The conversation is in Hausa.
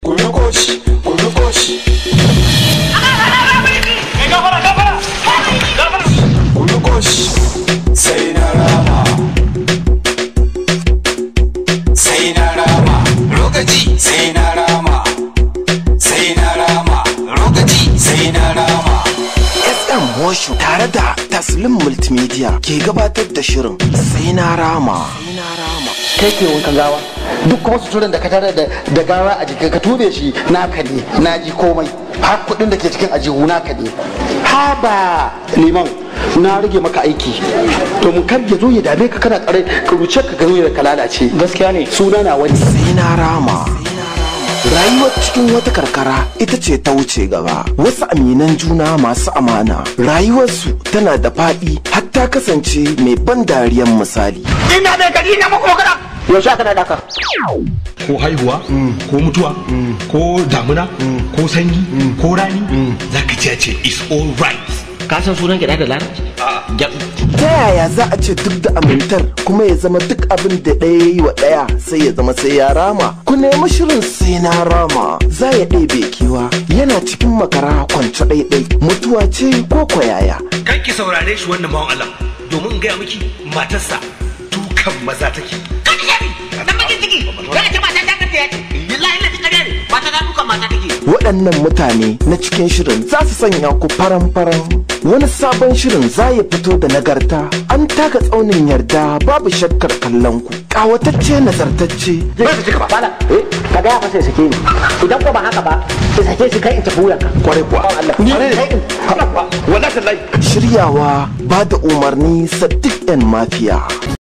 Ku riko shi, ku riko shi. Ku riko shi. Sai na rama. Sai na rama. Lokaci sai na rama. Sai na rama. Lokaci sai na rama. SM Moshu tare da Taslim Multimedia ke gabatar da shirin Sai na rama. Kai ke wankan gawa, duk kuma suturan da ka tare da gawa a jikin ka tube shi naka ne, na ji komai, har kudin da ke cikin ajihu naka ne. Haba liman, na rage maka aiki to mun kar ya zo ya dame ka, kana kare ka ruce ka gano ya ka lalace. Gaskiya ne. Suna na wani. Sai na rama. Rayuwar cikin wata karkara ita ce ta wuce gaba. Wasu aminan juna masu amana. Rayuwarsu tana da faɗi har ta kasance mai ban dariyan misali. Ina da gari na muku magana. Yaushe aka naɗa ka? Ko haihuwa, ko mutuwa, ko damuna, ko sanyi, ko rani, za ka ce ce is all right. Ka san sunan gyaɗa da larabci? Gyaɗu. Ta yaya za a ce duk da amintar kuma ya zama duk abin da ɗaya ya yi wa ɗaya sai ya zama sai ya rama? Ku nemi shirin Sai na rama, za ya ɗebe kewa. Yana cikin makara kwance ɗaiɗai, mutuwa ce ko kwayaya. Kan ki saurare shi wannan bawan Allah, domin in gaya miki, matarsa dukan maza take. Dan bakin ciki kada ce mata ta kanta yake, billahi la kare ne, mata ta dukan mata take. Waɗannan mutane na cikin shirin za su sanya ku faran-faran. Wani sabon shirin za ya fito da nagarta. An taka tsaunin yarda, babu shakkar kallon ku. Ƙawatacce, nazartacce. Bala, ka gaya masa ya sake ni. Idan ko ba haka ba, ya sake shi, kai in tafi wuyanka. Kwarai kuwa. Allah. Ni Kai in wallahi tallahi. Shiryawa, ba da umarni, Sadiq yan Mafiya.